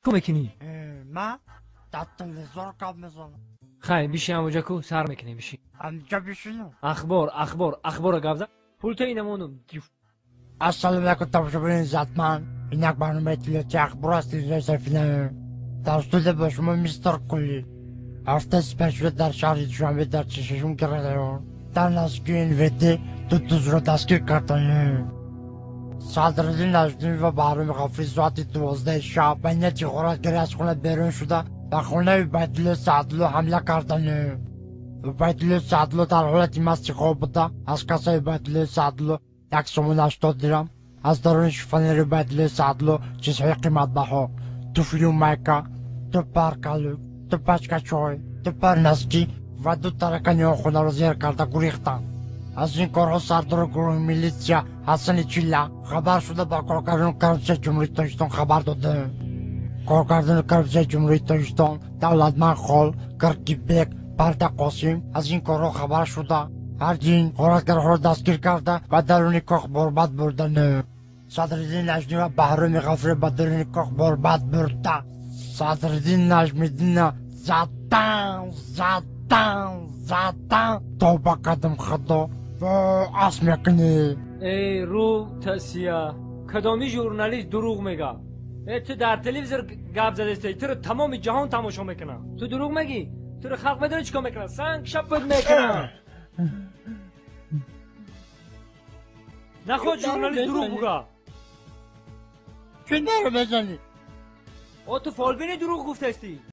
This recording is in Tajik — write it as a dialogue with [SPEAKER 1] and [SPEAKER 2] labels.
[SPEAKER 1] Чӣ мекунӣ?
[SPEAKER 2] Ман дар телевизор гап мезанам.
[SPEAKER 1] Хай, биши ҳамоҷа ку сар мекунӣ, биши.
[SPEAKER 2] Ҳамҷа бишинам?
[SPEAKER 1] Ахбор, ахбор, ахбора гап зан. Пулта инамонум.
[SPEAKER 2] Ассалому алайкум, тамошобинони иззатманд. Ин як барномаи иттилоотии ахбор аст телевизиони Сафина. Дар студия бо шумо мистер Кулли. Ҳафтаи сипаришуда дар шаҳри Душанбе дар 46 район дар наздикии НВД ду дузро дастгир карданд. Садриддин Наҷмиддин ва Баҳроми Ғафурӣ соати 12 шаб ба нияти ғоратгарӣ аз хона берун шуда ба хонаи Убайдулло Саъдулло ҳамла карданд. Убайдулло Саъдулло дар ҳолати масти хоб буда, аз кассаи Убайдулло Саъдулло 1 сомон 80 дирам, аз даруни шифонери Убайдулло Саъдулло чизҳои қиматбаҳо, туфлю майка, ду пар калук, ду пачка чой, ду пар носки ва ду таракани он хонаро зер карда гурехтанд. Аз ин корҳо сардори гурӯҳи милитсия Ҳасани Чилла хабар шуда ба коргардони коррупсияи Ҷумҳурии Тоҷикистон хабар доданд. Коргардони коррупсияи Ҷумҳурии Тоҷикистон Давлатманд Хол, Киркибек, Парда Қосим аз ин корҳо хабар шуда ҳардин ғоратгарҳоро дастгир карда ба даруни кох борбад бурданд. Садриддин Наҷмиддин ва Баҳроми Ғафурӣ ба даруни кох борбад бурда. Садриддин Наҷмиддинна задан, задан, задан, тавба кардам худо, ас мекунӣ.
[SPEAKER 1] Эй рӯ тасия, кадоми журналист дурӯғ мега? Э, ту дар телевизор гап задастӣ, туро тамоми ҷаҳон тамошо мекунад. Ту дурӯғ мегӣ? Туро халқ медонӣ чӣ кор мекунад? Санг шаппат мекунад. Нахоҳ журналист дурӯғ буга.
[SPEAKER 2] Чӣ даро мезанӣ?
[SPEAKER 1] О, ту фолбини дурӯғ гуфтастӣ.